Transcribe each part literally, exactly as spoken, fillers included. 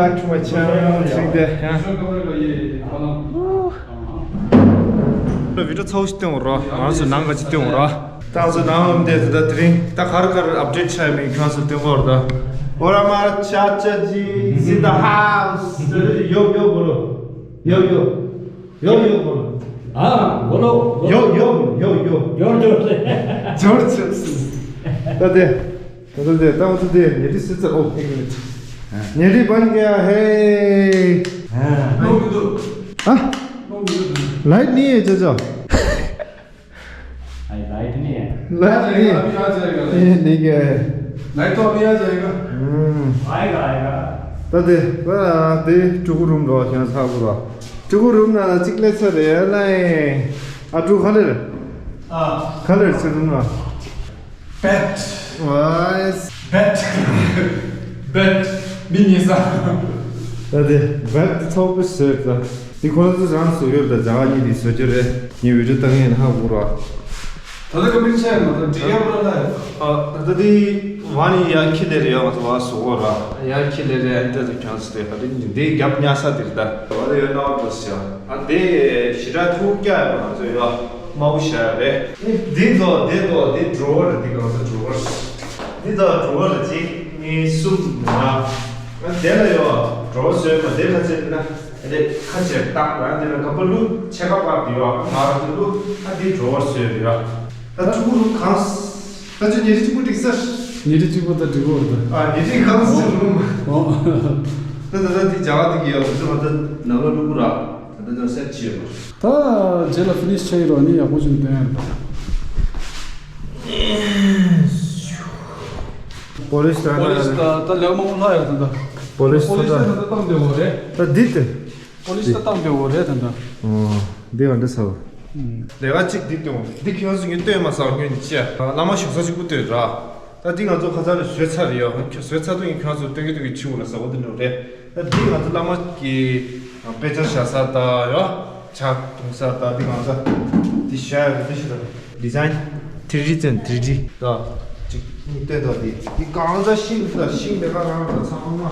Back to my channel. བི་ཌི་ཡོ་ཚ་བོ་ཞིག་སྟོན་འོང་ར། ང་ཚོ་ནང་ག་ཅིག་སྟོན་འོང་ར། ད་ང་ཚོ་ནང་ལ་འདས་ད་དེ་རིང་ད་ག་རེ་ག་རེ་ཨབ་ཌེཊ་ཆགས་ཡོད་མེད་ཁྱོད་ཚོ་སྟོན་གོ་ར། ད། Ora mara cha cha ji is in the house. Yo, yo, bolo. Yo, yo, yo, bolo. Ah, bolo. Yo, yo, yo, yo. Yo, yo. George. ད་དེ། ད་དེ། ད་ང་ཚོ་དེ་ཉེ་དུས་སི་ཙི། Oh, one minute. ཉེ་དུས་བན་གེ་ཧེ། ཨ། ལའིཊ་ནི་ཅོ་ཅོ། ཨའི་ལའིཊ་ནི། ལའིཊ་ནི། ཨེ་ནི་གེ། लाइट तो अभी आ जाएगा। ཨུམ། आएगा, आएगा। ད་དེ། ད་དེ་ཕྲུ་གུ་རུམ་རོ་ཁྱོད་ཚ་བོ་རོ། ཕྲུ་གུ་རུམ་ན་ཅིག་ལས་ཚ་རེད་ལ། ཨ་ཕྲུ་གུ་ག་ལེར། ཨ། ག་ལེར་ཚེ་རུམ་ན། བེད། ཝའི། བེད། བེད། མི་ཉེ་ས། ད་དེ་བེད་ཚོགས་པའི་ཟེར་ད། འདི་ཁོ་རང་ཚོ་རང་བཟོ་ཡོད་ད། རྒྱ་གར་གཉིས་འདི་བཟོ་རྒྱུ་རེད། ངས་བི་ཌི་ཡོ་བཏང་ཡིན་ཧ་གོ་ར། ད་ལྟ་ཀ་མིན་ཆ་ཡིན་མ་གཏོགས་འབྲི་ཡག་པོ་ར་ལ། ཨ། ད་ལྟ་འདི་བ་ནི་ཡར་ཁྱི་ལེ་རེད། ཡ་ང་ཚོ་བ་བཟོ་གོ་ར། ཡར་ཁྱི་ལེ་རེད། ཨ་འདི་ཚོ་ཁྱོད་ཚོ་དེ་ག་རེ་འདི་རྒྱབ་ཉར་ས་དེ་རེད་ད། བ་ལ་ཡོད་ན་བ་བཟོ་ཡ། ཨ་དེ་ཞེ་དྲག་ཐུགས་རྒྱག་ཡོད་པ་ང་ཚོ་ཡོད། དམའ་བོ་བཞག་ཡ་རེད། འདི་ཚོ་འདི་ཚོ་འདི་ཌོ་ཝར་རེད། འདི་གང་ཚོ་ཌོ་ཝར། འདི་ཚོ་ཌོ་ཝར་རེད། གཅིག་གཉིས་གསུམ་ལྔ། ཨ་དེ་ལ་ཡོད་ཌོ་ཝར་བཟོས་མ་དེ་ཁ་ཚེ་ན། ཨ་དེ་ཁ་ཕྱིར་བཏང་ར། འདི་ལ་ག་པ་ལུ་ཕྱེད་ཀ་པར་དེ་ཡོད། ང་རང་ཚོ་ལུ་ཨ་དེ་ཌོ་ཝར་བཟོས་རེད་ཡ། ད་ཕྲུ་གུ་རུ་གང་། ད་ཁྱོད་ཉལ་ཁྲི་གཅིག་པུ་འགྲིག་ས། ཉལ་ཁྲི་གཅིག་པུ་ད་འགྲིག་གོ་རེད་ད། ཨ་ཉལ་ཁྲི་གང་ཟེར་རུང་། ཨོ། ད་ད་ད་འདི་རྒྱ་གར་འདི་གི་ཡོད་ཚོད་ད་ནང་ལ་ལུ་གུ་ར། ད་ད་ད་སེ་ཊི་བྱས་པ། ད་རྗེས་ལ་ཕི་ནིཤ་ཆགས་ཡོད་ར། ནི་ཡག་པོ་ཅིག་སྟོན་ཡ་རེད་ད། པོ་ལིཤ་ད་པོ་ལིཤ་ད་ད་ལེགས་མང་པོ་ལྷག་ཡོད་ད་ད། པོ་ལིཤ་པོ་ལིཤ་ད་ད་ད་བཏང་བསྡད་ཡོད་རེད། ད་འདི་དེ། པོ་ལིཤ་ད་བཏང་བསྡད་ཡོད་རེད་ད་ད། ཨོ། འདི་ག་འདྲ་ཟ་བ། ཨུམ། ལས་ཀ་གཅིག་འདི་སྟོན། འདི་ཁྱོད་ཚོ་ངས་སྟོན་མ་ཟ་བ་ཁྱོད་ནི་ཅི་ཡ། བླ་མ་བཞུགས་ས་གཅིག་པུ་སྟོན་ར། ད་འདི་ང་ཚོ་ཁ་སང་ནས་བཟོས་ཚར་རེད་ཡ། ཁྱོད་བཟོས་ཚར་དུས་ངས་ཁྱོད་ཚོ་སྟོན་གི་སྟོན་གི་ཕྱི་བོ་ལ་ཟ་བ་འདི་འདྲ་རེད། ད་འདི་ང་ཚོ་བླ་མ་གི་དཔེ་ཆ་བཞག་ས་ད་ཡ། ཇ་འཐུང་ས་ད། འདི་གང་ས། འདི་བཞག་ཡ་འདི་ཤི་ད། ཌི་ཛའིན། ཐི་རི་ཌི་ཙམ། ཐི་རི་ཌི། ད་གཅིག་གཉིས་སྟོན་ད། འདི་འདི་གང་ས་ཤིང་ད། ཤིང་ལས་ཀ་རང་ད་ཚང་མ།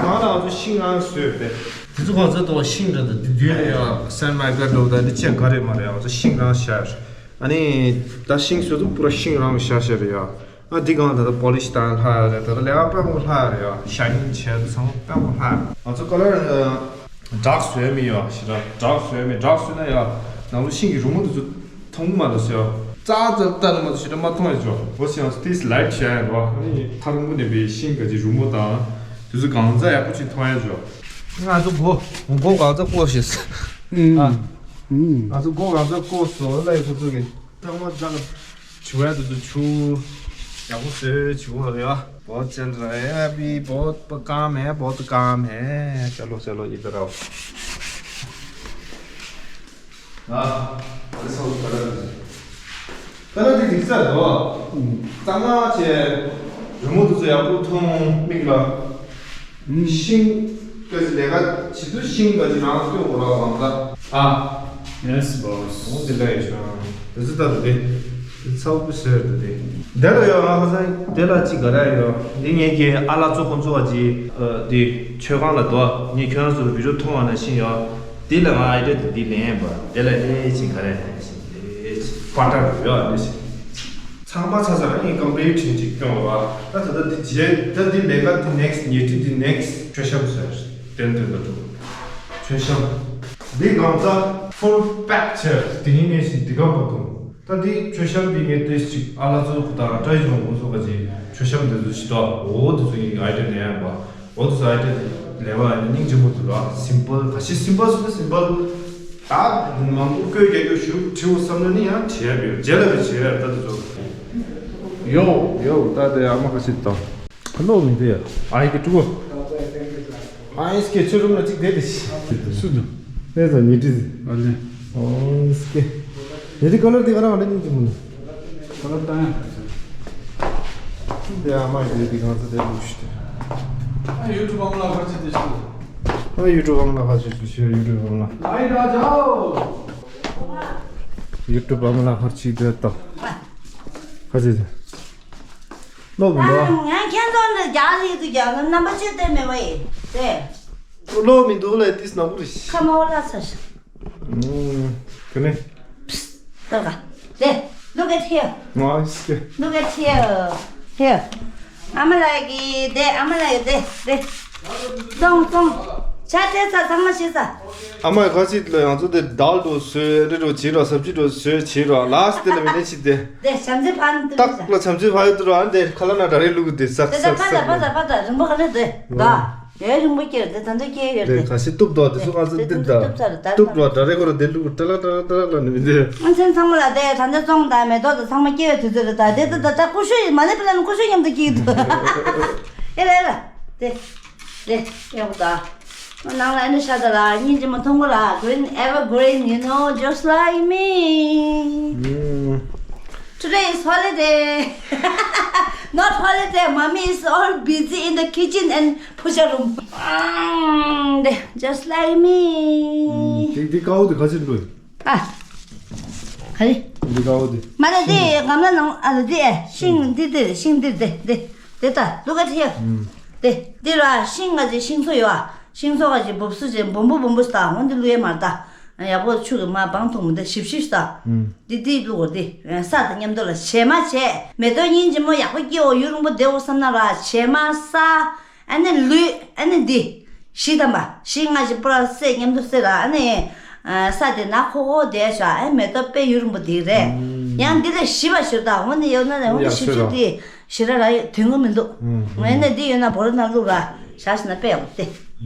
གང་ལ་ང་ཚོ་ཤིང་རང་བཟོས་ཏེ། དེ་ཚོ་གང་ཚ་དོ་ཤིང་རེད་ད། དེ་དུས་ཡ་སན་མའི་ཀ་ཌོ་ད་འདི་ཅན་ག་རེ་མ་རེད། ང་ཚོ་ཤིང་རང་ཤར། ཨ་ནི་ད་ཤིང་བཟོ་དུས་པུ་ར་ཤིང་རང་ཤར་ཤར་རེད་ཡ། ཨ་འདི་གང་ད་ད་པོ་ལིཤ་བཏང་ལྷག་རེད། ད་ད་ལས་ཀ་དཔེ་མོ་ལྷག་རེད་ཡ། ཤ་ཡིན་བྱས་ད་ཚང་མ་དཔེ་མོ་ལྷག་ང་ཚོ་ཀ་ལར་ཌག་བཟོས་མི་ཡ་ཞེ་དྲག་ཌག་བཟོས་མི། ཌག་བཟོས་ན་ཡ་ནང་ལོ་ཤིང་གི་རི་མོ་དེ་ཚོ། མཐོང་མ་ལ་ཟེར། རྩ་རྩ་ལྟ་ལ་མ་ཟེར་མ་མཐོང་ཡ་ཅོ། འོ་ཟེར་ཡང་ཏིས་ལའིཊ་བྱ་ཡ་རོ། ཨ་ནི་ཐག་རིང་པོ་ནས་པའི་ཤིང་ག་ཅི་རི་མོ་དང་། དེ་ཚོ་གང་ཟག་ཡག་པོ་ཅིག་མཐོང་ཡ་ཅོ། ང་ཚོ་སྒོ་སྒོ་གང་ཟག་བཀོག་ཤེས། ཨ། ང་ཚོ་སྒོ་གང་ཟག་བཀོག་སོང་ལ་ཡི་ཁོ་ཚོ་གི་ཐང་མ་ཛག་བྱུ་བ་དེ་ཚོ་ཆུ་ཡག་པོ་བཟོས་བྱུ་བ་རེད་བ། बहुत चल रहा है अभी, बहुत काम है, बहुत काम है। चलो चलो इधर आओ। ཨ། ཨ་ནི་སོང་ཀ་ལ་དེ། ཀ་ལ་དེ་འགྲིག་ས་འདུག་ཨུམ། གཙང་མ་བྱས། རི་མོ་དེ་ཚོ་ཡག་པོ་མཐོང་མིག་ལ། ཨུམ། ཤིང་ག་ཅི་ལས་ཀ་བྱེད་དུས་ཤིང་ག་ཅི་རང་སྐྱོ་བོ་ར་བང་ད། ཨ། Yes boss. འོ་དེ་འདྲ་ཡོད་ཤག་དེ་ཚོ་ལྟ་དུ་དེ། དེ་ཚ་བོ་ཟེར་དུ་དེ། དེ་ལ་ཡོད་ཨ་ཁ་སང་དེ་ལ་ཅི་ག་ར་ཡོད། འདི་ངས་ཀྱི་ཨ་ལ་ཚོ་ཁོང་ཚོ་བ་ཅི། དེ་མཆོད་ཁང་ལ་འདུག་ངས་ཁྱོད་རང་ཚོར་བི་ཌིའོ་མཐོང་བ་ན་ཤིང་ཡོད། དེ་ལ་ང་ཨའི་ཌི་ཡ་དེ་འདི་ལེན་པ། དེ་ལ་ཨེ་ཅི་ག་རེ་ལེན་ཞིང་ཨེ་ཅི་ཀ་ཊར་ཡོད་ཨ་ནི་ཞིང་། ཚང་མ་ཚ་ཚ་ཨ་ནི་ཀམ་པི་ལིཊ་བྱེད་ཅིག་སྐྱོང་བ། ད་ད་ད་འདི་རྗེས་ད་འདི་ལས་ཀ་འདི་ནེག་སི་ཊི་ཉལ་ཁྲི་འདི་ནེག་སི་ཊི་མཆོད་བཤམས་ཟེར། དེ་འདི་ད་འདུག་མཆོད་བཤམས། འདི་གང་ཚ་ཕུལ་པེག་ཆེ་དེ་ཡིན་ནས་ཞིང་འདི་ག་པ་དུང་། ད་འདི་མཆོད་བཤམས་འདི་ངས་ཏོག་ཙམ་ཅིག་ཨ་ལ་ཚོ་ཁུ་དང་ཏྲ་ཡི་ཇོང་ཁོང་ཚོ་ག་ཅིག་མཆོད་བཤམས་འདི་ཚོ་ཞིག་འདུག་འོ་དེ་ཚོ་ཡིན་ཨའི་ཌི་ཡ་ལེན་ཡ་པ། འོ་དེ་ཚོ་ཨའི་ཌི་ཡ་ལེན་པ་ཡིན་ན་སྙིང་རྗེ་མོ་འདུག་ར། སིམ་པལ་ག་ཤེད་སིམ་པལ་སུ་ན་སིམ་པལ། ད་མང་པོ་བཀོད་རྒྱག་རྒྱུ་ཞུ་བྲིའུ་བསམ་ན་ནི་ཡང་བྲིས་ཡ་མེད། རྗེས་ལ་རེ་བྱེད་ཡ་ད་དེ་ཚོ། ཡོ་ཡོ་ད་དེ་ཨ་མ་ག་ཤེད་དང་། ཁ་ལོ་མི་འདུག་ཡ། ཨ་ཡི་གི་ཀྲུ་གོ། ཨ་ཡིས་ཀྱི་ཆུ་རུམ་ལ་གཅིག་བསྡད་དེ་ཤི། སུ་དང་། དེ་ཚོ་ཉི་ཁྲི། ཨ་ལེ། ཨོ་སྐེ། ཉི་ཁྲི་ཀ་ལར་དེ་ག་རང་ཨ་ལེ་ཉིན་གྱི་མུན། ཀ་ལར་བཏང་ཡ། དེ་ཨ་མ་ཡི་དེ་གང་ཚོ་དེ་ལུགས་ཤི་དེ། ཨ་ཡུ་ཊུབ་ཨ་མ་ལ་ཁར་ཅི་དེ་ཤི། ཨ་ཡུ་ཊུབ་ཨ་མ་ལ་ཁར་ཅི་དེ་ཤི། ཡུ་ཊུབ་ཨ་མ་ལ། ཨ་ཡི་ར་ཇའོ། ཡུ་ཊུབ་ཨ་མ་ལ་ཁར་ཅི་དེ་ཏོ། ཁར་ཅི་དེ། ལོ་བུ་ལོ། ང་ཁྱེད་ཚོ་ནི་རྒྱ་ལི་དུ་རྒྱ་ལི་རྣམ་པ་ཆོས་དེ་མེད་པ་ཡིན། ཨེ། ལོ་མི་འདུག་ལ་ཏིས་ནག་པོ་རེད། ཁ་མ་བ་ལ་ཚ་ཤ། ཨུམ། དེ་ནས། ད་ག་དེ། Look at here. Nice. Look at here. Here. ཨ་མ་ལགས་ཀྱིས་དེ། ཨ་མ་ལགས་ཀྱིས་དེ་དེ། སོང་སོང་། ཇ་དེ་ཚ་ཚང་མ་ཤི་ས། ཨ་མ་ག་ཅིག་ལ་ཡང་ཚོ་དེ་དལ་འགྲོ་བཟོས་རེ་རོ་བྱེད་རོགས། སབ་ཇི་འགྲོ་བཟོས་བྱེད་རོགས། ལ་སི་ཊི་དེ་ལ་མི་ལེན་ཤི་དེ། དེ་བྱམས་བརྩེ་ཕན་དུ་སྟག་ལ་བྱམས་བརྩེ་ཕན་ཡོད་དུ་རོགས། ཨ་འདི་ཁ་ལ་ན་དྲ་རེ་ལུག་དེ་སག་དེ་ད་སག་ཕ་ད་ཕ་ད་ཕ་ད་རིང་པོ་ག་ལེ་དེ་ད། དེ་རིང་པོ་སྐྱེས་རེད་དེ། ད་འདི་སྐྱེས་ཡོད་དེ་རེད། ག་ཤི་གཏུབ་དོ་དེ་སུ་ང་ཚོ་འདི་ད་གཏུབ་ཚར་རེད་ད། གཏུབ་རོགས་དྲ་རེ་ཁོ་ར་དེ་ལུག་ཏྲ་ལ་ཏྲ་ལ་ཏྲ་ལ་ལ་ནི་མི་འདི། ཨ་ཚན་ཚང་མ་ལ་དེ་ད་འདི་བཙོང་དང་མེ་ཏོག་དང་ཚང་མ་སྐྱེས་ཡོད་དུས་ཚོད་རེད་ད། དེ་ད་ད་ད་ཀུ་ཤུ་མ་ནི་པི་ལ་ནི་ཀུ་ཤུ་མཉམ་དུ་སྐྱེས་འདུག་ཨེ་ལ་ཨེ་ལ། དེ་དེ་ཡག་པོ་ད། ནང་ལ་ཨ་ནི་ཤ་ད་ལ་སྙིང་རྗེ་མོ་མཐོང་གོ་ལ། Green, evergreen, you know, just like me. Today is holiday. Not holiday. Mommy is all busy in the kitchen and puja room. ཨང་། དེ་just like me. དེ་དེ་ཀའོ་དེ་ག་ཅིག་འགྲོ་ཡི། ཨ། ག་རེ། འདི་ག་བ་འདི། མ་རེད་དེ། གམ་ལ་ནང་ཨ་ལ་དེ་ཤིང་འདི་དེ་ཤིང་འདི་དེ་དེ་དེ་ད་look at here. དེ་འདི་ལ་ཤིང་ང་ཅི་ཤིང་ཚོ་ཡོད་ཨ། ཤིང་ཚོ་ང་ཅི་འབུབ་སུ་ཅི་འབུམ་པོ་འབུམ་པོ་སྟ་འོ་འདི་ལུ་ཡེ་མར་ད། ཡག་པོ་ཆུ་གི་མ་བང་ཐུང་མི་འདི་ཞིབ་ཞིབ་སྟ། འདི་འདི་ལུ་འོ་འདི་ས་དང་མཉམ་དུ་ལ་བྱེ་མ་བྱེ་མེ་ཏོག་སྙིང་རྗེ་མོ་ཡག་པོ་སྐྱེ་འོ་ཡུན་རིང་པོ་བསྡད་འོ་བསམ་ན་ལ་བྱེ་མ་ས། ཨ་ནི་ལུས་ཨ་ནི་འདི། བཞི་ཐམ་པ་བཞི་ལྔ་བཞི་པོ་ར་བསྲེས་མཉམ་དུ་བསྲེས་ལ་ཨ་ནི། ས་དེ་ནག་ཁོག་ཁོག་དེ་ཤ་ཨ་མེ་ཏོག་དཔེ་ཡུན་རིང་པོ་དེ་རེད། ཡང་འདི་ལས་ཞིབ་པ་ཞིབ་དང་འོ་ནི་ཡོད་ན་ནི་འོ་ནི་ཞིབ་ཞིབ་དེ་ཞིབ་ར་ར་དོན་གོ་མི་འདུག་ངས་ནི་འདི་ཡོད་ན་བོ་ར་ན་བླུག་ར་ཞག་ཞིག་ན་དཔེ་ཡག་པོ་དེ།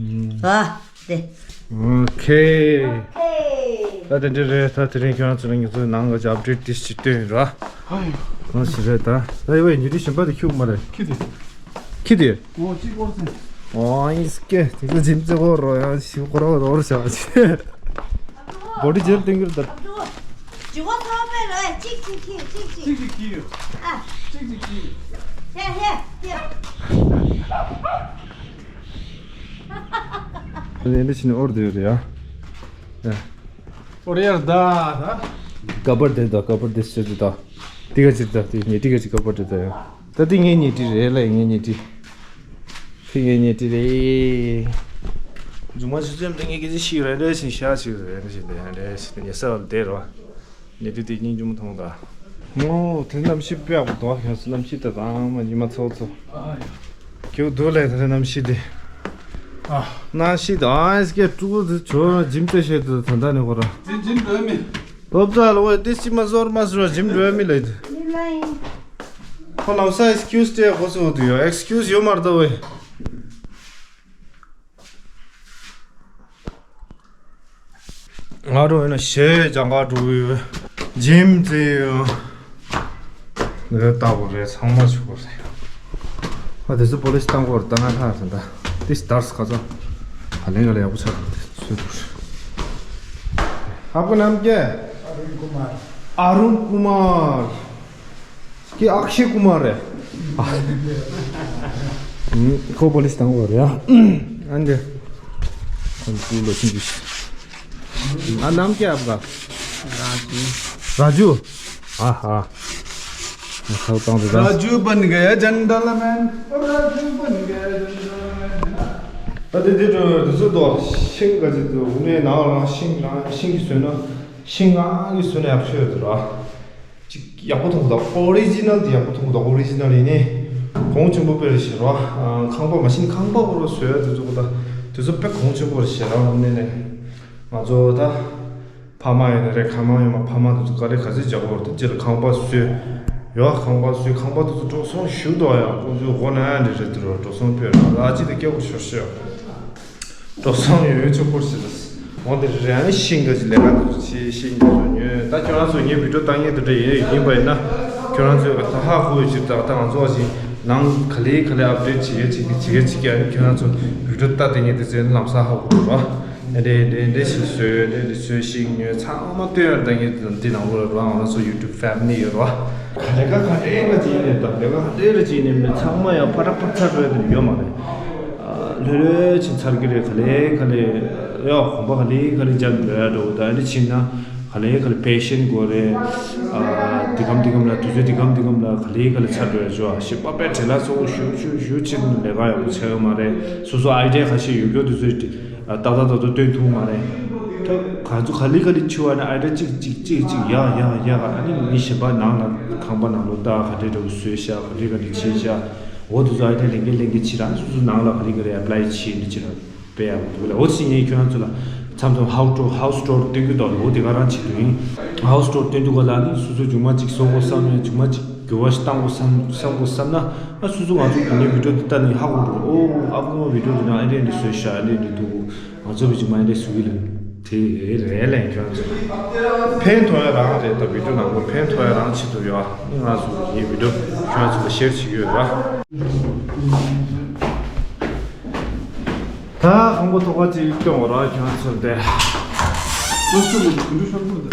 ཨ་དེ། ཨོ་ཁེ། ད་དེ་འདྲ་རེད། ད་དེ་རིང་ཁྱོད་རང་ཚོ་ལ་ངེད་ཚོའི་ནང་གི་ཨབ་ཌེཊ་ཏིས་ཅིག་སྟོན་ར། ཨོ་ཞིག་རེད་ད། ད་ཡོད་ཉི་ཏི་གཞན་པ་དེ་ཁྱུག་མ་རེད། ཁྱི་དེ། ཁྱི་དེ། ཨོ་གཅིག་སྐོར་ཟིན། ཨོ་ཨིན་སྐད་དེ་ཚོ་འཇིམ་ཙེ་ཧོ་རོ་ཡང་ཞིག་ཁོ་རང་རོ་རོ་བྱ་བ་ཅི། བོ་ཌི་ཇེལ་སྟོན་གྱི་རེད་ད། ཇི་གོ་ཚོ་པའི་རོ་ཡ་གཅིག་གཅིག་གཅིག་གཅིག་གཅིག་གཅིག་གཅིག་གིས་ཡོད། ཨ། གཅིག་གཅིག་གིས་ཡོད། ཧེ་ཧེ་ཧེ། ཨ་ནི་འདི་ཕྱི་ནས་ཨོར་དེ་ཡོད་རེད་ཡ། ཨོར་ཡར་ད་ད། ཀ་པར་དེ་ད་ཀ་པར་དེ་ཟེར་དུ་ད། ཏི་ག་ཅིག་ད་དེ་ཉེ་ཏི་ག་ཅིག་ཀ་པར་དེ་ད་ཡ། ད་དེ་ངའི་ཉེ་ཏི་རེད་ལ་ངའི་ཉེ་ཏི། ཁྱི་ངའི་ཉེ་ཏི་རེད། མཇུག་མ་ཆུ་ཚོད་དེ་ངའི་སྐད་ཆ་ཤིག་རེད་རེད་ཞིག་ཤ་ཞིག་རེད་རེད་ཞིག་རེད་རེད་ཞིག་ཉེ་ས་བ་དེ་རོ། ཉེ་ཏི་དེ་སྙིང་རྗེ་མོ་མཐོང་ད། ཨོ་དེ་གནམ་གཤིས་དཔེ་ཡག་པོ་འདུག་ཁྱོད་ཚོ་གནམ་གཤིས་དེ་ད་མ་ཉི་མ་ཚོགས་ཚོགས། ཨ་ཡ། ཁྱེའུ་འདུག་ལས་ད་གནམ་གཤིས་དེ། ཨ། གནམ་གཤིས་དེ་ཨ་ཨེ་སི་ཀེ་ཀྲུ་གུ་དེ་ཇོ་འཇིམ་ཙེ་ཤེས་དེ་ད་ད་ནི་ཧོ་ར། དེ་འཇིམ་འགྲོ་མི། ལོབ་ཙ་ལོ་ཝེ་དེ་ཅི་མ་ཟོར་མ་ཟོར་འཇིམ་འགྲོ་མི་ལས་དེ། ཁོ་ལམ་ས་ཨེག་སི་ཀིའུ་སི་སྤྲད་གོ་སོ་དུ་ཡོད། ཨེག་སི་ཀིའུ་སི་ཡོད་མ་རེད་ད་ཝེ། ང་རང་ཡིན་ན་གཞས་སྦྱང་ག་འགྲོ་གི་ཡོད། འཇིམ་ཙེ་ཡོད། འདི་ལྟ་བུ་རེད། ཚང་མ་ཆུ་བུར་རེད། ཨ་དེ་ཚོ་པོ་ལི་སི་བཏང་གི་ཡོད་རེད། ད་ང་ལྷག་ཟིན་ད། དེ་སི་དར་སི་ཁ་ཚ། ཧ་ལས་ང་ལ་ཡག་པོ་ཆགས་འདུག་དེ་ཚོའི་བུར། आपका नाम क्या है? अरुण कुमार। अरुण कुमार। कि अक्षय कुमार है। ཁོ་པོ་ལི་སི་བཏང་གི་ཡོད་རེད་ཡ། ཨ་འདི། ཁོང་ཚོའི་ལོ་ཆུང་ཆུང་ཞིག་ཨ། नाम क्या है आपका? राजू। राजू। हाँ हाँ। ཁ་བཏང་དུ་ད། राजू बन गया जेंटलमैन। राजू बन गया जेंटलमैन। ད་དེ་དེ་འགྲོ་དུས་ཚོད་དོ། ཤིང་ག་ཅིག་དུ་དངོས་གནས་ནང་ལ་ཤིང་ལ་ཤིང་གི་བཟོས་ན་ཤིང་ང་གི་བཟོས་ན་ཡག་ཤོས་དུ་ར། ཅིག་ཡག་པོ་མཐོང་གི་འདུག་ཨོ་རི་ཇི་ནལ་དེ་ཡག་པོ་མཐོང་གི་འདུག་ཨོ་རི་ཇི་ནལ་ཡིན་ནི། གོང་ཆེན་པོ་དཔེ་རེད་ཤེས་རོ། ཁང་པ་མ་ཤིན་ཁང་པ་གོ་རོ་བཟོས་དུས་ཚོད་གོ་ད། དུས་ཚོད་དཔེ་གོང་ཆེན་པོ་རེད་ཤེས་རོ་དངོས་གནས་ནས། ང་ཚོ་ད། ཕ་མ་ཡོད་ན་རེད། ཁ་མ་ཡོད་མ་ཕ་མ་དེ་ཚོ་ག་རེ་ག་ཚོད་རྒྱག་གོ་རེད། ཅི་ལ་ཁང་པ་བཟོས། ཡོ་ཁང་པ་བཟོས། ཁང་པ་དེ་ཚོ་འགྲོ་སོང་ཞུ་དོ་ཡང་ཁོང་ཚོའི་སྒོ་ན་འདྲི་རེད་དུ་རོ། འགྲོ་སོང་དཔེ་རོ་ལ་ཅི་དེ་སྐྱེ་བོ་ཤོར་ཤོར། འགྲོ་སོང་ཡོད་ཡོད་ཆོག་པོར་ཞིག་ལ། འོ་དེ་རེད། ཨ་ནི་ཤིང་འདྲ་ཅིག་ལས་ཀ་འདྲ་ཅིག་བྱེད། ཤིང་འདྲ་ཅིག་ཉོས། ད་ཁྱོད་རང་ཚོ་ངའི་བི་ཌིའོ་བཏང་མཁན་དེ་འདྲ་ཡིན་ཡིན་པ་ཡིན་ན། ཁྱོད་རང་ཚོས་ད་ཧ་གོ་ཡོད་ཅིག་ད་ད་ང་ཚོ་ཞིག་ནང་ག་ལེ་ག་ལེ་ཨབ་ཌེཊ་བྱེད་ཡོད་ཅིག་བྱེད་ཡོད་ཅིག་ཨ་ནི་ཁྱོད་རང་ཚོ་བི་ཌིའོ་ལྟ་དེ་ངས་དེ་ཚོའི་ལམ་སང་ཧ་གོ་རོ། འདྲེ་འདྲེ་འདྲེ་ཞིག་བཟོས། འདྲེ་འདྲེ་བཟོས་ཤིང་ཉོས། ཚང་མ་སྟོན་ཡོད། ད་ངས་འདི་ནང་ལོགས་ལ་རོ། ང་རང་ཚོ་ཡུ་ཊུབ་ཕེ་མི་ལི་ཡོད་རོ། ལས་ཀ་ག་འདྲས་ལ་ཅིག་ཡིན་ནས་ད་ལས་ཀ་ག་འདྲས་ལ་ཅིག་ཡིན་ནས་མི་ཚང་མ་ཡང་ཕར་ཕར་ཚར་འགྲོ་ཡ་དེ་ཡོད་མ་རེད། ལྷོད་ལྷོད་ཕྱིན་ཚར་གི་རེད། ག་ལེ་ག་ལེ་ཡ་གོམ་པ་ག་ལེ་ག་ལེ་རྒྱག་འགྲོ་ཡ་འགྲོ། ད་འདི་ཕྱིན་ན་ ག་ལེ་ག་ལེ་པེ་ཤན་དགོས་རེད། ཨ། འདི་གམ་འདི་གམ་ལ་དུས་ཚོད་འདི་གམ་འདི་གམ་ལ་ག་ལེ་ག་ལེ་ཚར་འགྲོ་ཡ་ཅོ། ཞེ་པ་པའི་བྲེལ་ལ་ཚོ་ཞུ་ཞུ་ཞུ་ཅིག་ལས་ཀ་ཡག་པོ་བྱས་ཡོད་མ་རེད། སོ་སོ་ཨའི་ཌི་ཡ་ཁ་ཤས་ཡོད་རྒྱུ་དུས་ཚོད་ཏག་ཏག་ཏག་ཏག་སྟོན་ཐུབ་མ་རེད། ད་ག་ཚོད་ག་ལེ་ག་ལེ་ཆུ་བ་ནི་ཨའི་ཌི་ཡ་གཅིག་གཅིག་གཅིག་གཅིག་ཡག་ཡག་ཡག་ཨ་ནི་མི་གཞན་པ་ནང་ལ་ཁང་པ་ནང་ལོ་ད་ག་འདྲས་འདྲ་བོ་བཟོས་ཤག་ག་འདྲས་ག་འདྲས་བྱས་ཤག་འོ་དུས་ཚོད་ཨའི་ཌི་ཡ་ལེན་གིན་ལེན་གིན་བྱེད་ར། སོ་སོ་ནང་ལ་ག་ལེ་ག་ལེ་ཨེབ་ལའི་བྱེད་འདི་བྱེད་ར། དཔེ་ཡག་པོ་འདུག་ལ། འོ་ཙི་ངས་ཁྱོད་རང་ཚོ་ལ་མཚམས་མཚམས་ཧའུ་ཊུར་ཧའུ་ཊུར་སྟོན་གྱི་འདུག་འོ་དེ་ག་རང་བྱེད་དུ་ཡིན། ཧའུ་ཊུར་སྟོན་དུས་ག་ལ་ནི་སོ་སོ་མཇུག་མ་གཅིག་བཟོ་དགོས་བསམ་ནས་མཇུག་མ་གཅིག་འགྱུར་བ་ཞིག་བཏང་དགོས་བསམ་བསམ་དགོས་བསམ་ན། ཨ་སོ་སོ་ང་ཚོ་ངའི་བི་ཌིའོ་འདི་ལྟ་ནས་ཧ་གོ་འགྲོ། ཨོ་ཨ་ཁུ་མ་བི་ཌིའོ་འདི་ནང་ཨེ་འདྲས་འདི་བཟོས་ཤག་ཨེ་འདྲས་འདི་འདུག་ང་ཚོ་བི་མཇུག་མ་ཨེ་འདྲས་བཟོ་གི་ལ། དེ་རེད་ལས་ཁྱོད་ཚོ་ཕན་ཐོགས་ཡ་རང་རེད། ད་བི་ཌིའོ་ནང་ལ་ཕན་ཐོགས་ཡ་རང་བྱེད་དུ་ཡོད། ཨ་ནི་ང་ཚོ་ངའི་བི་ཌིའོ་ཁྱོད་ཚོ་ལ་ཤེར་བྱེད་ཀྱི་ཡོད་ར། ད་ཁང་པ་ཐོག་ཁ་ཅིག་སྟོན་འོ་ར་ཁྱོད་ཚོར་དེ། ལོ་སུ་ལ་གུ་འདྲུ་ཤོར་མོ་འདི།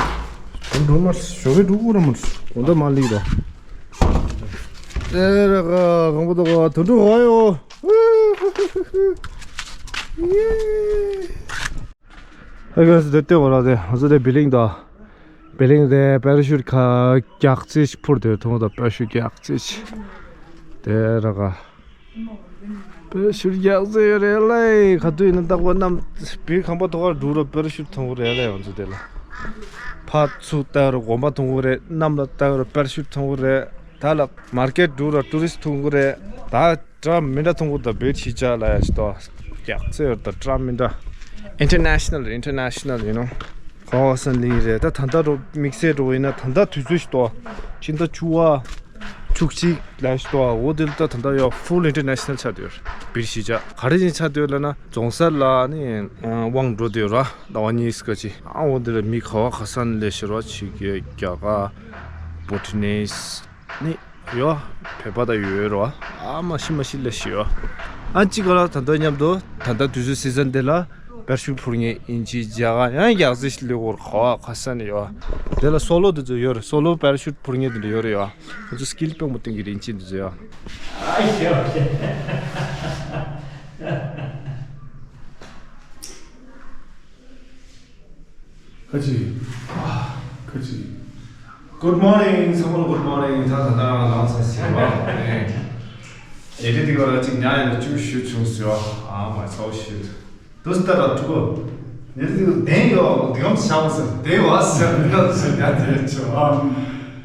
གུ་འདྲུ་མར་ཞོ་གི་འདྲུ་གུ་ར་མར་གོ་འདྲ་མ་ལིག་ར། ཨེ་ར་ག་ཁང་པ་ཐོག་ཁ་དུ་འདྲུ་ཧ་ཡོ། ཨ་ག་སུ་དེ་སྟོན་འོ་ར་དེ་ང་ཚོ་དེ་བི་ལིང་དང་། བི་ལིང་དེ་པེ་ར་ཤུད་ཁ་རྒྱག་རྩིས་ཕུར་དེ་མཐོང་ད་པེ་ར་ཤུད་རྒྱག་རྩིས་དེ་ར་ག་པེ་ར་ཤུད་རྒྱག་ཚེ་ཡོད་རེད་ལེ། ག་དུས་ཡིན་ན་རྟག་པར་གནམ་བི་ཁང་པ་ཐོག་ཁར་འགྲོ་ར་པེ་ར་ཤུད་མཐོང་གི་རེད་ལེ། ང་ཚོ་དེ་ལ་ཕར་ཚུར་ལྟ་ར་གོམ་པ་མཐོང་གི་རེད། གནམ་ལ་ལྟ་ར་པེ་ར་ཤུད་མཐོང་གི་རེད། ད་ལ་མར་ཀེཊ་འགྲོ་ར་ཊུ་རི་སི་མཐོང་གི་རེད། ད་འདྲ་མི་འདྲ་མཐོང་གི་ད་བེད་ཤི་ཅ་ལ་ཡ་ཤི་ཏོ། རྒྱག་ཚེ་ཡོད་ད་འདྲ་མི་འདྲ། ཨིན་ཊར་ནེ་ཤ་ནལ་ཨིན་ཊར་ནེ་ཤ་ནལ་ཡིན་ནོ། ཁོ་སན་ལི་རེད། ད་ད་ལྟ་རོ་དམིགས་བསལ་རོ་ཡིན་ན་ད་ལྟ་དུས་ཚོད་ཤི་ཏོ། ཕྱི་ཟླ་བཅུ་པ། བཅུ་གཅིག་ལ་ཤི་ཏོ། འོ་དེ་ལ་ད་ད་ལྟ་ཡོད་ཕུལ་ཨིན་ཊར་ནེ་ཤ་ནལ་ཆགས་བསྡད་ཡོད། བེད་ཤི་ཅ་ག་རེ་བཞིན་ཆགས་བསྡད་ཡོད་ལབ་ན་རྫོང་སར་ལ་ནི་དབང་འགྲོ་བསྡད་ཡོད་ར། ཟླ་བ་གཉིས་ཀ་ཅིག་ཨ་འོ་དེ་ལ་མི་ག་བ་ག་ས་ནས་ལས་ཤི་རོ་ཆི་གི་རྒྱ་གར་བྷུ་ཊ་ནིས་ནི་ཡོད། བོད་པ་ད་ཡོད་རོ། ཨ་མ་ཤི་མ་ཤི་ལས་ཤི་ཡོད། ཨ་ཅི་ག་ལ་ད་ལྟ་མཉམ་དུ་ད་ལྟ་དུས་ཚོད་སི་ཛན་དེ་ལ་པེ་ར་ཤུད་འཕུར་མཁན་ཨིན་ཇི་རྒྱ་གར་ཡང་རྒྱག་རྩིས་ལས་སྐོར་ག་བ་ག་ས་ནས་ཡོད། དེ་ལ་སོ་ལོ་དེ་ཚོ་ཡོད་རེད། སོ་ལོ་པེ་ར་ཤུད་འཕུར་མཁན་དེ་འདྲ་ཡོད་རེད་ཡོད། ཁོ་ཚོ་སི་ཀིལ་དཔོན་པོ་སྟོན་གྱི་རིན་ཆེན་དེ་ཚོ་ཡོད། ཨ་ཤེས་ཤེས། ཁ་ཅིག་ཁ་ཅིག Good morning. ཚང་མ་ལ་good morning. ད་ད་ད་ལངས་ཚར་ཟིན་པ། ཨེ། ཉལ་ཁྲི་དེ་ག་ལ་ཅིག་ཉལ་ཡོད་ན་བཅུ་བཞི་བྱུང་ཟེར་བ། ཨ་མ་ཚའོ་ཤིད། དུས་ལྟར་ལ་ཐུག་གོ། ཉལ་ཁྲི་དེ་ག་བདེན་ཡོད་འདི་གམ་ཤ་མ་ཟེར་བདེན་བ་ཟེར་འདི་གམ་ཟེར་ཉལ་དེ་ཆོ་ཨ།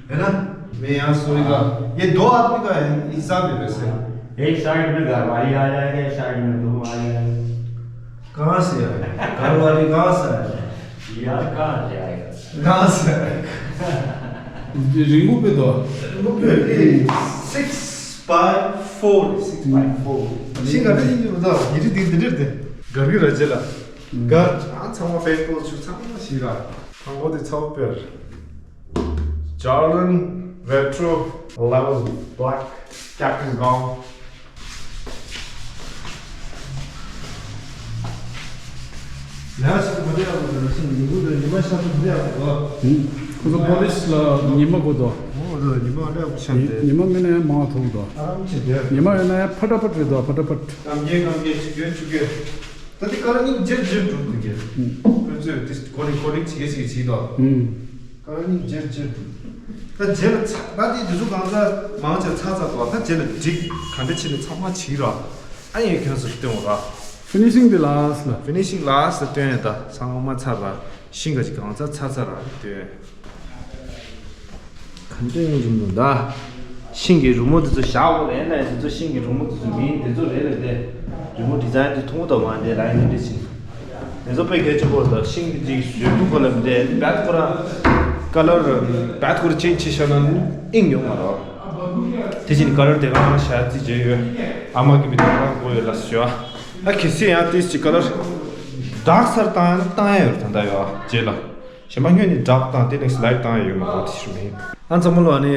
ཡིན་ན། མེ་ཡང་སོ་ཡི་ག་ཡེ་དོ་ཨ་ཏི་ག་ཡིན་ས་མེད་པས་ཟེར། एक साइड में घर वाली आ जाएगी, एक साइड में तुम आ जाएगी। कहाँ से आए? घर वाली कहाँ से आए? यार, कहाँ से आएगा? कहाँ से आए? རིང་པོ་པའི་དོ། རིང་པོ་པའི་six by four, six by four. ཤིང་ག་དེ་ཡིན་གྱི་མི་འདུག་ཡི་རི་དེ་འདི་འདྲ་དེ། གར་གི་ར་ཇེ་ལ། གར་ཨ་ཚང་མ་ཕེ་སི་བུག་ཚུ་ཚང་མ་ཤི་ར། དང་པོ་དེ་ཚའོ་པེར། Jordan Retro Level Black Captain Gong. ཡ་ཞིག་མ་བདེ་ཡག་པོ་འདུག་ཞིང་ཉིན་གུང་དུ་ཉི་མ་ཤར་དུ་མི་བདེ་ཡག་པོ་འདུག་ཁོ་ཚོ་པོ་ལིས་ལ་ཉི་མ་དགོས་དོ། འོ་འདུག་ཉི་མ་འདྲ་པོ་ཤར་ཏེ། ཉི་མ་མིན་ན་ཡང་མང་ཐུག་དོ། ཨ་རམ་ཆེ་བདེ། ཉི་མ་ཡོད་ན་ཡང་ཕ་ཏ་ཕ་ཏ་རེད་དོ། ཕ་ཏ་ཕ་ཏ། རྐང་རྒྱན་རྐང་རྒྱན་ཆུ་རྒྱན་ཆུ་རྒྱན། ད་དེ་ཀ་ར་ནི་ཇེར་ཇེར་འགྲོ་འདུག་གི་ཁོ་ཚོས་དེ་ཀོ་ལིང་ཀོ་ལིང་བྱེད་ཀྱི་བྱེད་ཀྱི་བྱེད་དོ། ཀ་ར་ནི་ཇེར་ཇེར་འགྲོ། ད་ཇེར་ལ་ཚ་ད་དེ་དེ་ཚོ་གང་ཚ་མང་ཆེ་ཚ་ཚ་དོ། ད་ཇེར་ལ་འགྲིག་ག་འདྲ་བྱེད་ནས་ཚང་མ་བྱེད་ར། ཨ་ཡེ་ཁྱོད་ཚོར་སྟོན་ར། ཕི་ནི་ཤིང་དེ་ལ་སི་ལ། ཕི་ནི་ཤིང་ལ་སི་ལ་སྟོན་ཡ་ད་ཚང་མ་ཚ་ར། ཤིང་ག་ཅིག་གང་ཚ་ཚ་ཚ་ར་སྟོན། ག་འདྲ་ཡིན་རུང་མོ་ད། ཤིང་གི་རི་མོ་དེ་ཚོ་བཞག་དགོས་རེད་ན་དེ་ཚོ་ཤིང་གི་རི་མོ་དེ་ཚོ་མིན་དེ་ཚོ་རེད་ལ་དེ། རི་མོ་ཌི་ཛ་ཡིན་དེ་མཐོང་ཐུབ་མ་དེ་ལ་ཡིན་དེ་ཤིང་། དེ་ཚོ་དཔེ་གལ་ཆེན་པོ་ད་ཤིང་གི་ཅིག་བཟོས་འདུག་ག་ལ་མི་དེ་བད་ཁོ་ར་ཀ་ལར་བད་ཁོ་ར་ཅེན་ཇི་བྱས་ན་ཨིང་ཡོང་མ་རོ། དེ་བཞིན་ཀ་ལར་དེ་ག་ང་ཤ་ཙི་བྱས་ཡོད། ཨ་མ་གི་མི་དེ་ག་ང་དགོས་ཡོད་ལ་ཞུ་ཨ། ཨ་ཁེ་སི་ཡང་དེ་ཅིག་ཀ་ལར་ཌག་སར་བཏང་ཡང་བཏང་ཡ་ཡོད་ད་ད་ཡོད་ཨ་རྗེས་ལ། གཞན་པ་སྔོན་ནས་ཌག་དང་དེ་ནས་ལའིཀ་བཏང་ཡ་ཡོད་མ་རེད་དེ་ཞུ་མིན། ཨ་ཚང་མ་ལོ་ཨ་ནི་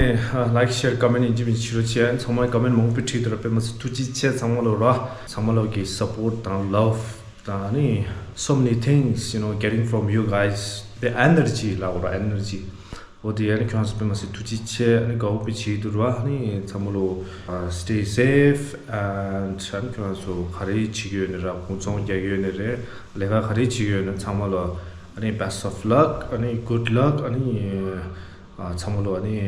ལའིཀ་ཤེར་ཀོ་མེན་ཡིན་གཅིག་མིན་གཅིག་རོ་ཆེ། ཨ་ཚང་མ་ཀོ་མེན་མང་པོ་བྲིས་འདུག་ར། དཔེ་མ་སྲིད་ཐུགས་རྗེ་ཆེ་ཚང་མ་ལོ་ར། ཚང་མ་ལོ་གི་སབ་པོར་དང་ལབ་དང་ཨ་ནི་so many things, you know, getting from you guys, the energy ལ་འོ་ར་energy འོ་དེ་ཨ་ནི་ཁྱོད་ཚོ་དཔེ་མ་སྲིད་ཐུགས་རྗེ་ཆེ། ཨ་ནི་དགའ་བོ་དཔེ་བྱེད་འདུག་ར། ཨ་ནི་ཚང་མ་ལོ་stay safe and ཨ་ནི་ཁྱོད་ཚོ་ག་རེ་བྱེད་ཀྱི་ཡོད་ནི་ར། ཕུང་ཚོང་རྒྱག་གི་ཡོད་ནི་རེད། ལས་ཀ་ག་རེ་བྱེད་ཀྱི་ཡོད་ནི་ཚང་མ་ལོ། ཨ་ནི་best of luck, ཨ་ནི་good luck, ཨ་ནི་ཨ་ཚང་མ་ལོ་ཨ་ནི་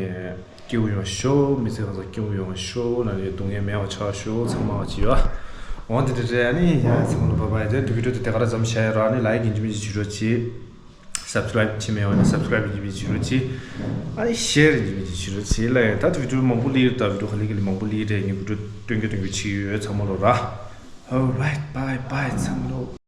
སྐྱིད་པོ་ཡོང་ཤོག་མི་ཚེ་གང་ཚང་སྐྱིད་པོ་ཡོང་ཤོག་ཨ་ནི་སྡུག་བསྔལ་མེད་པ་ཆགས་ཤོག་ཚང་མ་ཅི་ཡོད། འོ་དེ་འདྲ་རེད། ཨ་ནི་ཡ་ཚང་མ་ལོ་bye bye། དེ་འདུག་གི་འགྲོ་དེ་དེ་ག་ར་ཙམ་བྱས་ར། ཨ་ནི་like ཡིན་གཅིག་མིན་གཅིག་བྱེད་རོགས་གྱིས། subscribe བྱེད་མེད་པ་ན་subscribe ཡིན་གཅིག་མིན་གཅིག་བྱེད་རོགས་གྱིས། ཨ་ནི་share ཡིན་གཅིག་མིན་གཅིག་བྱེད་རོགས་གྱིས། ལ་ཡ་ད་དེ་video མང་པོ་སླེབས་ད། video ག་ལེ་ག་ལེ་མང་པོ་སླེབས་རེད། ངས་video སྟོན་རྒྱུ་སྟོན་རྒྱུ་བྱེད་ཀྱི་ཡོད། ཚང་མ་ལོ་ར། Alright, bye bye ཚང་མ་ལོ།